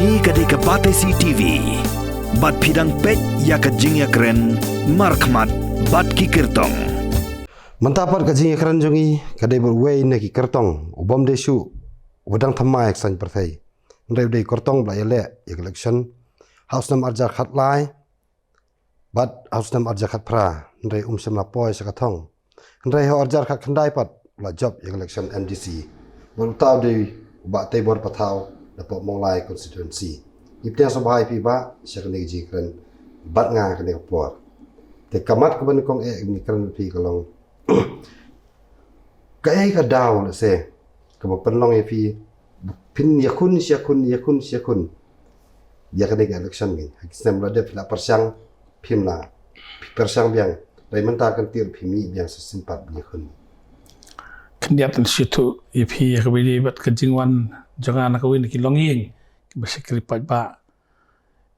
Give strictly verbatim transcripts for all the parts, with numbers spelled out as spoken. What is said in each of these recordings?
Ïa ka dei ka Batesi TV. Bad phi dang peit ïa ka jingïakren markhmat bad ki kyrtong. Mynta pat ka jingïakren jong ngi ka dei bad uwei na ki kyrtong u bym dei shuh uba dang thymmai ha ka saiñ pyrthei. Hynrei u dei kyrtong ba la ïaleh ïa ka election ha u snem arhajar khatlai bad ha u snem arhajar khatphra, hynrei um shym la poi sha ka thong. Hynrei ha u arhajar khatkhyndai pat u la jop ïa ka election MDC. Bad uta u dei u Bah Teibor Pathaw napoh Mawlai constituency. Ngi pdiang sngewbha ïa phi Bah sha kane ka jingïakren bad nga ha kane ka por. Te ka mat kaba nyngkong eh ngi kren bad phi ka long, kaei ka daw lehse kaba pynlong ïa phi phin ïakhun shi ïakhun ïakhun shi ïakhun ïa kane ka election ngi ha ki snem la dep phi la pyrshang, phim la, phi pyrshang biang, hynrei mynta kan tiar phi mih biang shisien pat ban ïakhun. Khyndiat yn shu ïathuh ïa phi ïa kaba ïadei bad ka jingwan jong nga na kawei na ki longïing kiba shakri paidbah.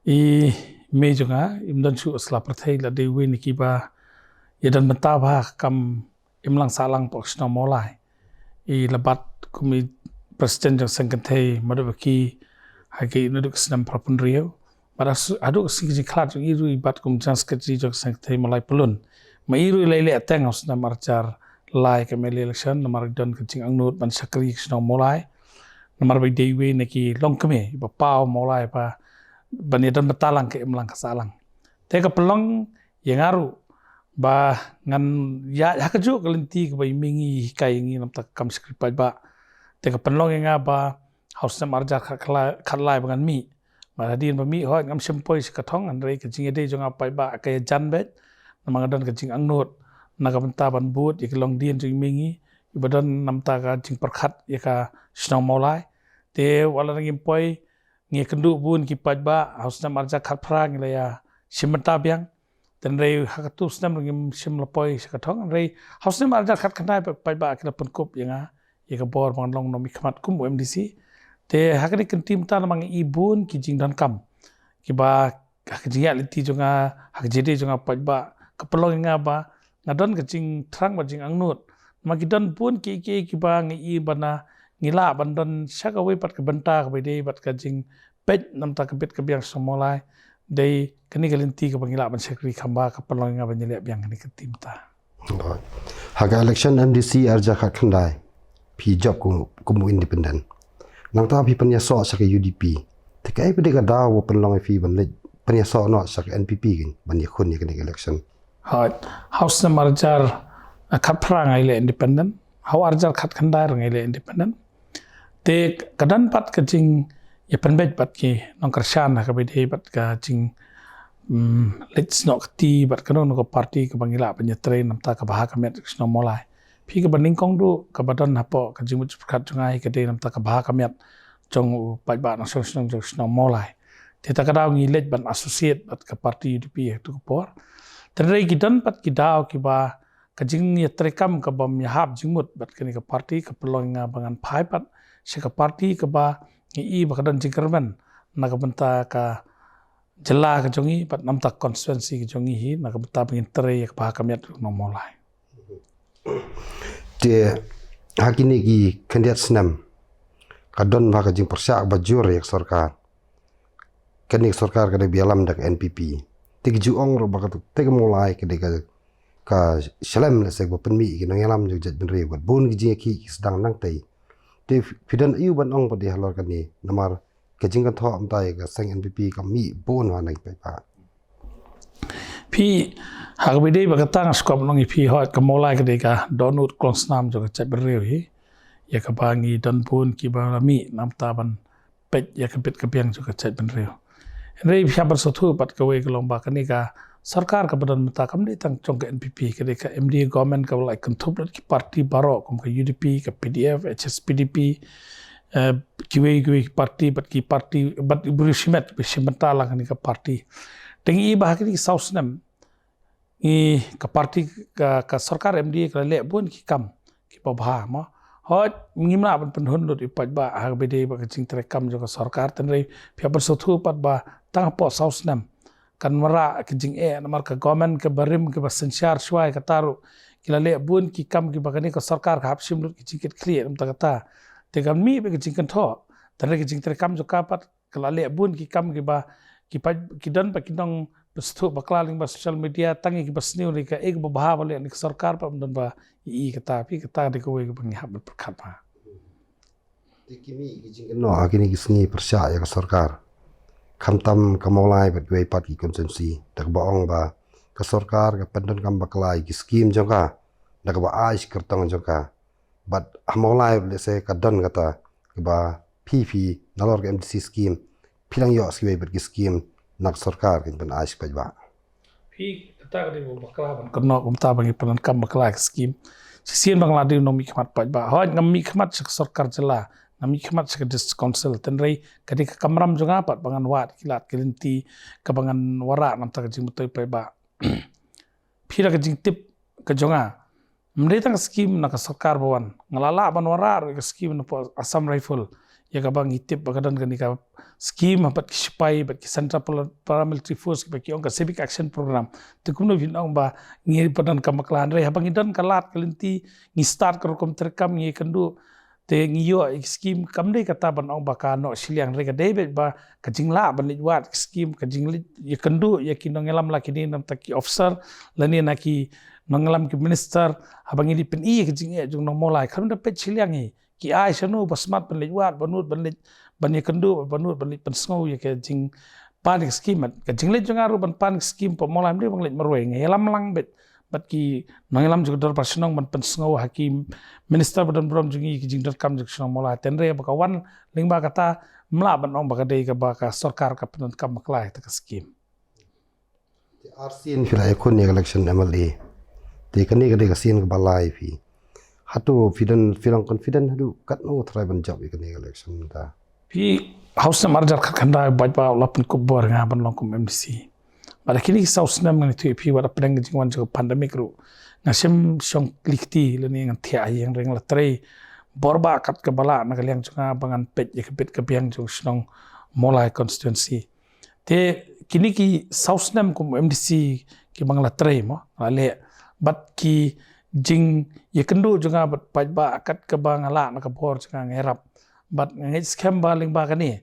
I mei jong nga im don shuh sla pyrthei, la dei uwei na kiba ïadon bynta bha ha ka kam imlang sahlang hapoh ka shnong Mawlai. I la bat kum i president jong seng kynthei Madawaki ha ki naduh ka snem phra phew hynriew. Bad haduh ka sngi jingkhlad jong i ruh i bat kum general secretary jong ka seng kynthei Mawlai Pyllun. Ma i ruh i la ïaleh teng ha u snem arhajar lai ka MLA election namar i don ka jingangnud ban shakri ka shnong Mawlai. Namar ba i dei uwei na ki longkmie iba paw Mawlai ba ban ïadon bynta lang ka imlang ka sahlang. Te ka pynlong ïa nga ruh ba ngan ïaid ha kajuh ka lynti kaba i mei ngi hikai ïa ngi na bynta ka kam shakri paidbah. Te ka pynlong ïa nga ba ha u snem arhajar khatlai, khatlai ba ngan mih, bad hadien ba mih hooid ngam shym poi sha ka thong, hynrei ka jingïadei jong nga paidbah ka ïajan beit. Namar nga don ka jingangnud na ka bynta ban bud ïa ki longdien jong i mei ngi iba don na bynta ka jingpyrkhat ïa ka shnong Mawlai. Te wat la ngim poi, ngi ïakynduh bun ki paidbah, ha u snem arhajar khatphra ngi la ïashim bynta biang. Te hynrei ha katu u snem ruh ngim shym la poi sha ka thong, hynrei ha u snem arhajar khatkhyndai pat paidbah ki la pynkup ïa nga ïa ka bor ba ngan long nongmihkhmat kum u MDC. Te ha kane ka kyntien mynta namar nga i bun ki jingdonkam kiba ha ka jingïaid lynti jong nga, ha ka jingïadei jong nga paidbah, ka pynlong ïa nga ba nga don ka jingthrang bad jingangnud. Namar ki don bun kiei kiei kiba nga i ba na ngi lah ban don sha kawei pat ka bynta kaba ïadei bad ka jingpeit na bynta ka bit ka biang shnong Mawlai. Dei kane ka lynti kaba ngi lah ban shakri kham bha ka pynlong ïa nga ban ïaleh biang kane ka kyntien mynta. Ha ka election MDC arhajar khatkhyndai phi jop kum, kum u independent. Nangta phi pynïasoh sha ka UDP. Te kaei pat dei ka daw ba pynlong ïa phi ban leit pynïasoh noh sha ka NPP kin ban ïakhun ïa kane ka election? Hooid, ha u snem arhajar khatphra nga ïaleh independent, ha u arhajar khatkhyndai ruh nga ïaleh independent. Te ka don pat ka jingïapynbeit bad ki nongkyrshan ha kaba ïadei bad ka jing, mm, leit snoh kti bad kano kano ka party kaba ngi lah ban ïatrei na bynta ka bha ka miat ka shnong Mawlai. Phi kaba nyngkong duh kaba don hapoh ka jingmut jingpyrkhat jong nga hi ka dei na bynta ka bha ka miat jong u paidbah nongshong shnong jong ka shnong Mawlai. Te ta ka daw ngi leit ban associate bad ka party UDP ha katu ka por. Te hynrei ki don pat ki daw kiba ka jingïatreikam ka bym ïahap jingmut bad kane ka party ka pynlong ïa nga ba ngan phai pat sha ka party kaba ngi i ba ka don jingkyrmen na ka bynta ka jylla ka jong ngi bad na bynta ka constituency ka jong ngi hi, na ka bynta ba ngin trei ïa ka bha ka miat ka shnong Mawlai. Te ha kine ki khyndiat snem ka don bha ka jingpyrshah ba jur ïa ka sorkar. Kane ka sorkar ka dei ba ïalam da ka NPP. Te ki ju ong ruh ba kata ka Mawlai ka dei ka, ka shlem lehse kaba pynmih ïa ki nongïalam jong ka jaitbynriew bad bun ki jingïakhih ki sdang nangtei. Te phi don aïu ban ong pat ïa halor kane namar ka jingkynthoh mynta ïa ka seng NPP ka mih bun ha na ki paidbah. Phi, ha kaba ïadei bad kata nga sngewkwah ban ong ïa phi, hooid ka Mawlai ka dei ka dohnud klongsnam jong ka jaitbynriew hi. Ïa kaba ngi don bun kiba la mih na bynta ban peit ïa ka bit ka biang jong ka jaitbynriew. Hynrei phi hap ban sngewthuh pat kawei ka long ba kane ka sorkar kaba don mynta kam dei tang jong ka NPP, ka dei ka MDA government kaba la kynthup bad ki party baroh kum ka UDP, ka PDF, HSPDP, eh, kiwei kiwei ki party bad ki party bad i briew shimet ba shim bynta lang kane ka party. Te ngi i ba ha kine ki saw snem ngi ka party ka, ka sorkar MDA ka la leh bun ki kam kiba bha mo. Hooid ngim lah ban pynhun lut ïa u paidbah ha kaba ïadei bad ka jingtreikam jong ka sorkar, te hynrei phi hap ban sngewthuh pat ba tang hapoh saw snem kan wanrah ka jingeh namar ka government kaba rim kaba synshar shuwa ïa kata ruh ki la leh bun ki kam kiba kane ka sorkar ka hap shim lut ki jingkitkhlieh na bynta kata. Te kan mih beit ka jingkynthoh, te hynrei ka jingtreikam jong ka pat ka la leh bun ki kam kiba ki pa ki don pat ki nongpynstad bakla lyngba social media, tang ïa kiba sniew, ri ka ei kaba bha ba leh na ka sorkar pat ym don ba ïohi. Kata phi, kata dei kawei kaba ngi hap ban pyrkhat bha. Te ki mih ki jingkynnoh ha kine ki sngi pyrshah ïa ka sorkar, khamtam ka Mawlai bad kiwei pat ki constituency, da kaba ong ba ka sorkar ka pyndonkam bakla ïa ki skim jong ka da kaba ai shi kyrtong jong ka. Bad ha Mawlai lehse ka don kata kaba phi, phi nalor ka M D C scheme, phi dang ïoh shi kiwei pat ki skim na ka sorkar kin pyn-ai sha ki paidbah? Phi, kata ka dei ba bakla ban kynnoh kumta ba ngi pyndonkam bakla ki skim. Shisien ba nga la dei u nongmihkhmat paidbah, hooid ngam mihkhmat sha ka sorkar jylla, ngam mihkhmat sha ka District Council, hynrei ka dei ka kamram jong nga pat ba ngan wad ki lad ki lynti kaba ngan wanrah namar ka jingmyntoi paidbah. Phi, da ka jingtip ka jong nga, ym dei tang ka skim na ka sorkar ba wan, nga la lah ban wanrah ruh ïa ka skim na poh Assam Rifle, ïa kaba ngi tip ba ka don kane ka skim ha bad ki sipai bad ki Central Para-, Paramilitary Force, kiba ki ong ka Civic Action Program. Te kumno phin ong ba ngi pyndonkam bakla, hynrei haba ngi don ka lad ka lynti, ngi start ka rukom treikam, ngi ïakynduh, te ngi ïoh ïa ki skim. Kam dei kata ban ong ba ka noh shiliang, hynrei ka dei beit ba ka jinglah ban leit wad ki skim, ka jingleit ïakynduh ïa ki nongïalam la kine namar ki officer lane na ki nongïalam ki minister, haba ngi leit pyni ïa ka jingeh jong nong Mawlai, kam da peit shiliang hi, ki ai shano ba smat ban leit wad, ba nud ban leit, ban ïakynduh, ba nud ban leit pynsngew ïa ka jingpan ki skim. Ka jingleit jong nga ruh ban pan ki skim pat Mawlai ym dei ba nga leit marwei, nga ïalam lang beit bad ki nongïalam jong ka dorbar shnong ban pynsngew ha ki minister ba don burom jong ngi ki jingdonkam jong ka shnong Mawlai. Hynrei ba ka wan lyngba kata, ym lah ban ong ba ka dei kaba ka sorkar ka pyndonkam bakla ïa kata ka skim. Te arsien phi la ïakhun ïa ka election M L A. Te kane ka dei ka sien kaba lai phi. Hato phi don, phi long confident haduh katno tharai ban jop ïa kane ka election mynta? Phi, ha u snem arhajar khatkhyndai u paidbah u la pynkup bor ïa nga ban long kum M D C. Bad ha kine ki saw snem ngan ïathuh ïa phi, wat hapdeng ka jingwan jong ka pandemic ruh, nga shem shong kli kti lane ngan thiah ïing, hynrei nga la trei bor bah kat kaba lah na ka liang jong nga ba ngan peit ïa ka bit ka biang jong shnong Mawlai constituency. Te kine ki saw snem kum M D C kiba nga la trei mo, nga la leh, bad ki jingïakynduh jong nga bad paidbah kat kaba nga lah na ka bor jong nga, nga ïarap. Bad nga ngeit skhem ba lyngba kane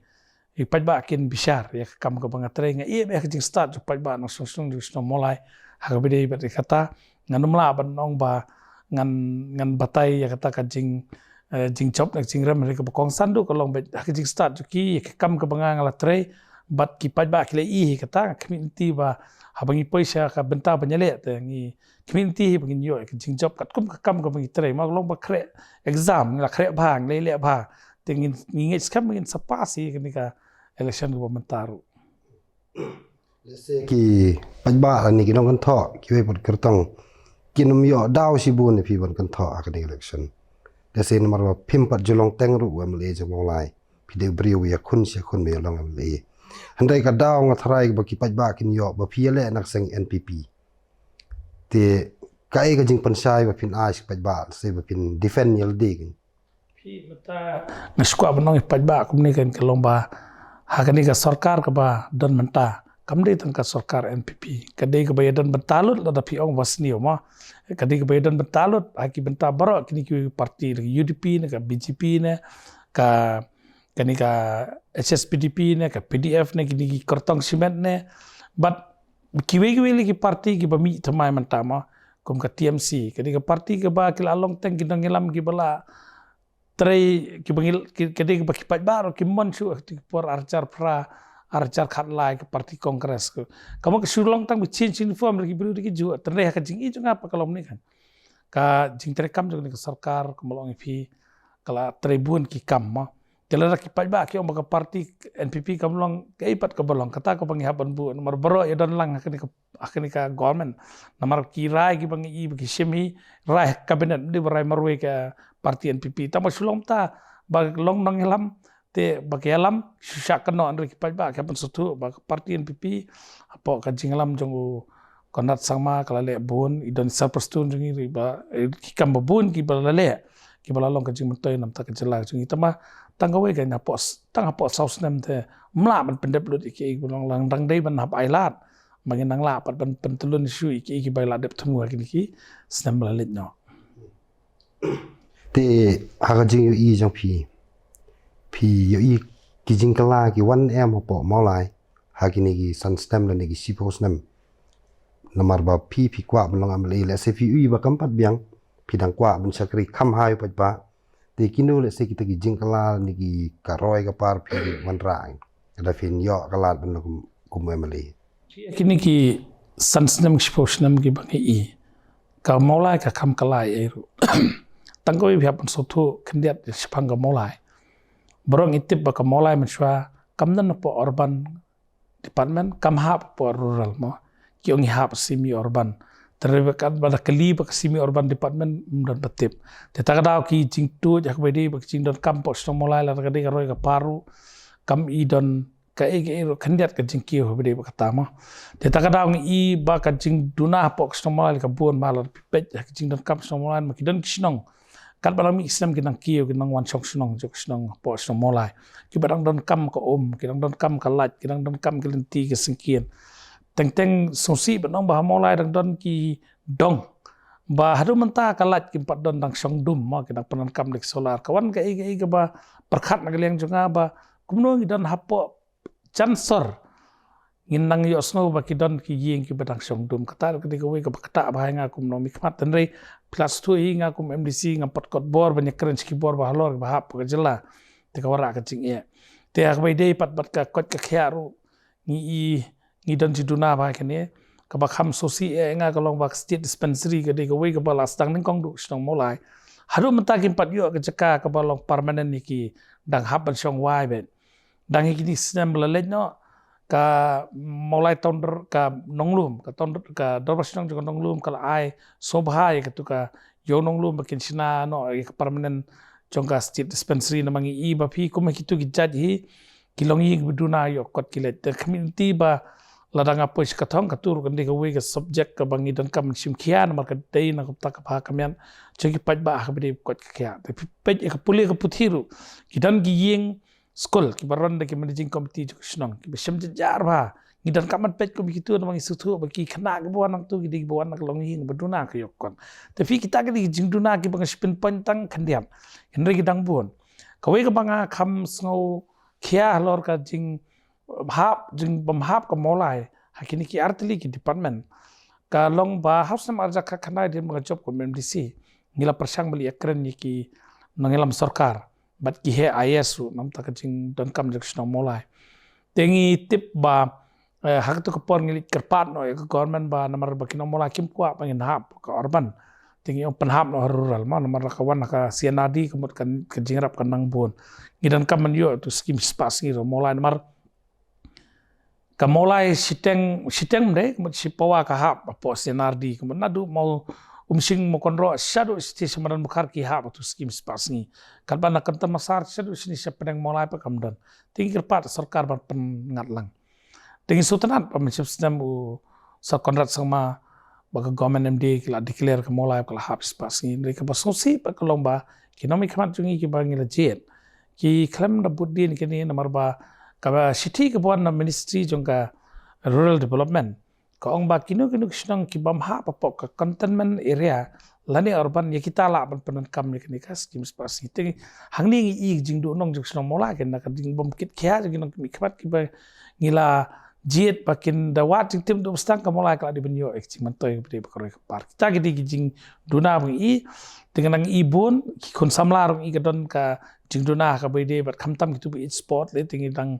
ki paidbah kin bishar ïa ka kam kaba nga trei. Nga ïeit ïa ka jingstad jong paidbah na shnong shnong jong shnong Mawlai. Ha kaba ïadei bad ïa kata, ngan ym lah ban ong ba ngan, ngan batai ïa kata ka jing, eh, jingjop na ka jingrem, hynrei kaba kongsan duh ka long beit ha ka jingstad jong ki ïa ka kam kaba nga, nga la trei. Bad ki paidbah ki la ïohi ïa kata, nga khmih lynti ba haba ngi poi sha ka bynta ban ïaleh, te ngi khmih lynti hi ba ngin ïoh ïa ka jingjop katkum ka kam kaba ngi trei. Ma ka long ba khreh exam, ngi la khreh bha, ngi la ïaleh bha, te ngin, ngi ngeit skhem ba ngin sa pass hi kane ka election kaba mynta ruh. Lehse ki paidbah lane ki nongkynthoh kiwei pat kyrtong kin ym ïoh daw shibun ïa phi ban kynthoh ha kane ka election. Lehse namar ba phim pat ju long teng ruh u M L A jong Mawlai, phi dei u briew ïakhun shi ïakhun ba ïa long M L A. Hynrei ka daw nga tharai ba ki paidbah kin ïoh ba phi ïaleh na ka seng N P P. Te kaei ka jingpynshai ba phin ai sha ki paidbah, lehse ba phin defend ïa lade? Phi, mynta nga sngewkwah ban ong ïa ki paidbah kumne, kan ka long ba ha kane ka sorkar kaba don mynta kam dei tang ka sorkar N P P, ka dei kaba ïadon bynta lut, lada phi ong ba sniew mo, ka dei kaba ïadon bynta lut ha ki bynta baroh kine ki party, U D P ne, ka B J P ne, ka, kane ka H S P D P ne, ka P D F ne, kine ki kyrtong shimet ne, bad kiwei kiwei lei ki party kiba mih thymmai mynta mo, kum ka T M C, ka dei ka party kaba ki la long teng ki nongïalam kiba la trei, kiba ngi, ki, ka dei kaba ki paidbah ruh kim mon shuh ha kata ka por arhajar phra, arhajar khatlai, ka party Congress. Ka, ka mon ka shu long tang ba change uniform, ruh ki briew ruh ki ju, te hynrei ha ka jingïeit jong nga pat ka long ne kan, ka jingtreikam jong kane ka sorkar, kumba la ong ïa phi, ka la trei bun ki kam mo. Te lada ki paidbah ki ong ba ka party N P P kam long, kaei pat kaba long? Kata kaba ngi hap ban buh, namar baroh ïadon lang ha kane ka, ha kane ka government. Namar ki rai kiba ngi i ba ki shim hi, rai cabinet, ym dei ba rai marwei ka party N P P. Tang ba shu long mynta ba long nongïalam, te ba ki ïalam shu shah kynnoh, hynrei ki paidbah ki hap ban sngewthuh ba ka party N P P hapoh ka jingïalam jong u Conrad Sangma ka la leh bun, i don i Sir Prestone jong ngi, ruh ba, eh, ki kam ba bun kiba la leh, kiba la long ka jingmyntoi namar ka jylla jong ngi. Tang ba tang kawei kan, hapoh s-, tang hapoh saw snem te ym lah ban pyndep lut ïa kiei kiba long lang, dang dei ban hap ailad ba ngin nang lah pat ban pyntylun shuh ïa kiei kiba la dep thmu ha kine ki snem ba la leit noh. Te ha ka jingïohi jong phi, phi ïohi ki jingkylla ki wan em hapoh Mawlai ha kine ki san snem lane ki shiphew snem? Namar ba phi phi kwah ban long M L A, lehse phi ïohi ba kam pat biang, phi dang kwah ban shakri kham ha ïa u paidbah. Te kino lehse kita ki jingkylla ne ki ka roi ka par phi wanrah, lada phin ïoh ka lad ban long kum, kum M L A? Phi, kine ki san snem shiphew snem kiba ngi i, ka Mawlai ka kham kylla ei ruh. Tang kawei phi hap ban sngewthuh khyndiat shaphang ka Mawlai. Baroh ngi tip ba ka Mawlai mynshuwa kam don hapoh urban department, kam hap hapoh rural mo. Ki ong ngi hap semi urban. Te hynrei ba ka, ba da kylli ba ka semi urban department, ym don ba tip. Te ta ka daw ki jingtuid ha kaba ïadei bad ka jingdonkam hapoh shnong Mawlai, lada ka dei ka roi ka par ruh, kam i don kaei kaei ruh khyndiat ka jingkiew ha kaba ïadei bad kata mo. Te ta ka daw ngi i ba ka jingduna hapoh ka shnong Mawlai ka bun, namar lada phi peit ha ka jingdonkam shnong Mawlai, namar ki don ki shnong katba nang mih snem ki nang kiew, ki nang wan shong shnong, jong shnong, hapoh shnong Mawlai. Kiba dang donkam ka um, ki dang donkam ka light, ki dang donkam ki lynti ki syngkien. Teng teng sngewsih ban ong ba ha Mawlai dang don ki dong ba haduh mynta ka light kim pat don, dang shong dum mo, ki dang pyndonkam da ki solar. Ka wan kaei kaei kaba pyrkhat na ka liang jong nga ba kumno ngi don hapoh jan sor ngin nang ïohsngew ba ki don ki ïing kiba dang shong dum. Kata ka dei kawei kaba ktah bha ïa nga kum u nongmihkhmat. Hynrei phi la sngewthuh hi, nga kum M D C ngam pat kot bor ban ïakren sha ki bor ba halor kiba hap ka jylla. Te ka wanrah ka jingeh. Te ha kaba ïadei pat bad ka koit ka khiah ruh, ngi i, ngi don jingduna bha kane. Kaba kham sngewsih ïa nga ka long ba ka state dispensary ka dei kawei kaba la sdang nyngkong duh shnong Mawlai. Haduh mynta kim pat ïoh ka jaka kaba long permanent ïa ki, dang hap ban shong wai beit. Dang hi kine ki snem ba la leit noh, ka Mawlai town, ka Nonglum, ka town, ka dorbar shnong jong ka Nonglum ka la ai sngewbha ïa katu ka ïew Nonglum ba kin shna noh ïa ka permanent jong ka state dispensary. Namar ngi i ba phi kum ha kitu ki jait hi, ki longïing ba duna ïoh kot ki leit. Te ka mih lynti ba lada nga poi sha ka thong, katu ruh kan dei kawei ka subject kaba ngi donkam ban shim khia, namar ka dei na ka bynta ka bha ka miat jong ki paidbah ha kaba ïadei bad ka koit ka khiah. Te phi peit ïa ka pule ka puthi ruh, ki don ki ïing skul kiba run da ki managing committee jong ka shnong kiba shem jynjar bha. Ngi donkam ban peit kum kitu namar ngi sngewthuh ba ki khynnah kiba wan nangtu ki dei kiba wan na ka longïing ba duna ka ïoh kot. Te phi, kita ki dei ki jingduna kiba nga shu pynpoint tang khyndiat. Hynrei ki dang bun. Kawei kaba nga kham sngewkhia halor ka jing hap, jing bym hap ka Mawlai ha kine ki artylli ki department, ka long ba ha u snem arhajar khatkhyndai, hadien ba nga jop kum M D C, ngi la pyrshang ban leit ïakren ïa ki nongïalam sorkar bad ki heh I A S ruh namar ka jingdonkam jong ka shnong Mawlai. Te ngi tip ba, eh, ha katu ka por ngi leit kyrpad noh ïa ka government ba namar ba ki nong Mawlai kim kwah ba ngin hap ka urban, te ngi ong pynhap noh ha rural mo, namar la ka wan ha ka C N R D ka mut ka, ka jingïarap ka nang bun. Ngi donkam ban ïoh utu u skim shispah sngi ruh Mawlai, namar ka Mawlai shiteng, shiteng ym dei, ka mut shipawa ka hap hapoh C N R D, ka mut naduh Maw Umshing, Mawkynroh shaduh shithi sha Madan Bukhar ki hap utu u skim shispah sngi. Katba na Kynta Massar shaduh shane sha pdeng Mawlai pat kam don. Te ngi kyrpad sorkar ban pynngat lang. Te ngi sngewtynnat ba mynshwa snem u Sir Conrad Sangma bad ka government M D A ki la declare ka Mawlai ka la hap shispah sngi. Hynrei kaba sngewsih pat ka long ba ki nongmihkhmat jong ngi kiba ngi la jied ki khlem da bud dien kine, namar ba kaba shithi kaba wan na Ministry jong ka Rural Development ka ong ba kino kino ki shnong ki bym hap hapoh ka containment area lane urban, ïa kita lah ban pyndonkam ïa kane ka skim shispah sngi. Te hangne ngi i ka jingduhnong jong ka shnong Mawlai, kane ka jingbym kit khia jong ki nongmihkhmat kiba ngi la jied ba kin da wad jingtim duh ba sdang, ka Mawlai ka la dei ban ïoh ïa ka jingmyntoi kaba dei ba ka roi ka par. Kita ki dei ki jingduna ba ngi i. Te nga nang i bun, ki khun samla ruh ngi i ka don ka jingduna kaba ïadei bad, khamtam kitu ba ïeit sport lei, te ngi dang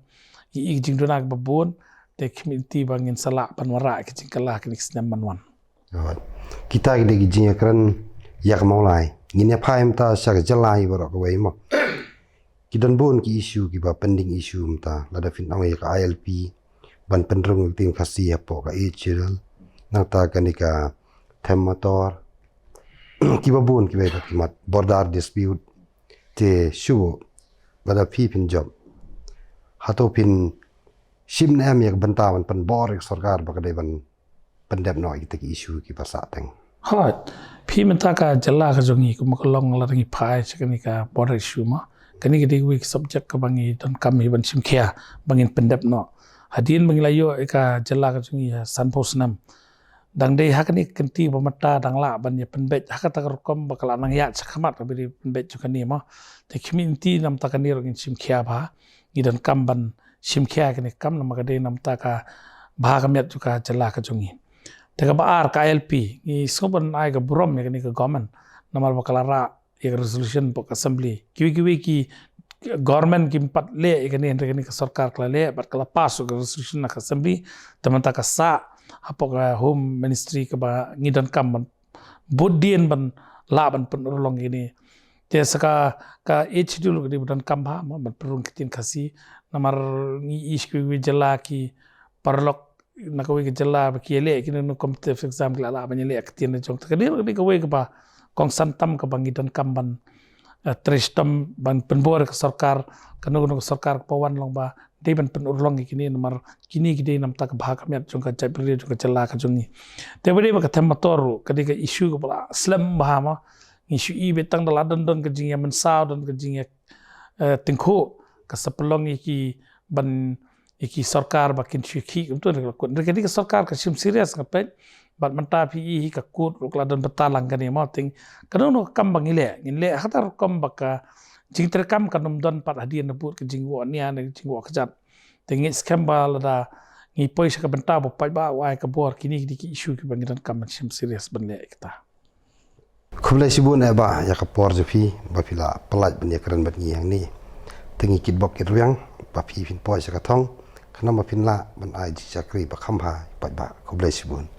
i ka jingduna kaba bun. Te ka mih lynti ba ngin sa lah ban wanrah ïa ka jingkylla ha kine ki snem ban wan. Alright. Kita ki dei ki jingïakren ïa ka Mawlai. Ngin ïa phai mynta sha ka jylla hi baroh kawei mo. Ki don bun ki issue kiba pending issue mynta, lada phin ong ïa ka I L P, ban pynrung ïa ka ktien Khasi hapoh ka Eighth Schedule, nangta kane ka them motor, kiba bun kiba ïa ki mat, border dispute. Te shu, lada phi phin jop, hato phin shim ne em ïa ka bynta ban pynbor ïa ka sorkar ba ka dei ban pyndep noh ïa kita ki issue kiba sah teng? Hooid. Phi, mynta ka jylla ka jong ngi kumba ka long, lada ngi phai sha kane ka border issue mo, kane ka dei kawei ka subject kaba ngi donkam hi ban shim khia ba ngin pyndep noh. Hadien ba ngi la ïoh ïa ka jylla ka jong ngi ha sanphew snem, dang dei ha kane ka kynti ba mynta dang lah ban ïa pynbeit ha kata ka rukom ba ka la nang ïaid shakhmat kaba dei pynbeit jong kane mo. Te ka mih lynti namar kane ruh ngin shim khia bha. ngi donkam ban shim khia kane ka kam namar ka dei namar ka bha ka miat jong ka jylla ka jong ngi. Te kaba ar ka I L P, ngi sngewbha ban ai ka burom ïa kane ka government namar ba ka la rah ïa ka resolution hapoh ka assembly. Kiwei kiwei ki government kim pat leh ïa kane, hynrei kane ka sorkar ka la leh bad ka la pass ka resolution na ka assembly. Te mynta ka sah hapoh ka home ministry kaba ngi donkam ban bud dien ban lah ban pynurlong ïa kane. Te sa ka, ka Eighth Schedule ka dei ba donkam bha mo ban pynrung ktien Khasi namar ngi ïohi kiwei kiwei jylla ki paralok na kawei ka jylla ba ki ïaleh kine no competitive exam ki la lah ban ïaleh ktien na jong. Te kane ka dei kawei kaba kongsan tam kaba ngi donkam ban, eh, trei shitom ban pynbor ka sorkar, kano kano ka sorkar kaba wan long ba dei ban pynurlong ïa kine namar kine ki dei namar ka bha ka miat jong ka jaitbynriew jong ka jylla ka jong ngi. Te ba dei ba ka them motor ruh ka dei ka issue kaba la slem bha mo. Ngi shu i ba tang da la don don ka jingïamynsaw, don ka jingïa, eh, tyngkhuh, ka sa pynlong ïa ki ban ïa ki sorkar ba kin shu khih kumto ne ka la kut. Hynrei ka dei ka sorkar ka shim serious nga peit. Bad mynta phi i hi ka kut ruh ka la don bynta lang kane mo, teng kano kano ka kam ba ngi leh, ngin leh ha kata rukom ba ka jingtreikam kan ym don pat hadien na bud ka jingwoh nia ne ka jingwoh kjat. Te ngi skhem ba lada ngi poi sha ka bynta ba u paidbah u ai ka bor, kine ki dei ki issue kiba ngi donkam ban shim serious ban leh ïa kata. Khublei shibun eh bah ïa ka por jong phi ba phi la pyllait ban ïakren bad ngi hangne. Te ngi kitbok kitrwiang ba phi phin poi sha ka thong khnang ba phin lah ban ai jingshakri ba kham bha ïa u paidbah. Khublei shibun.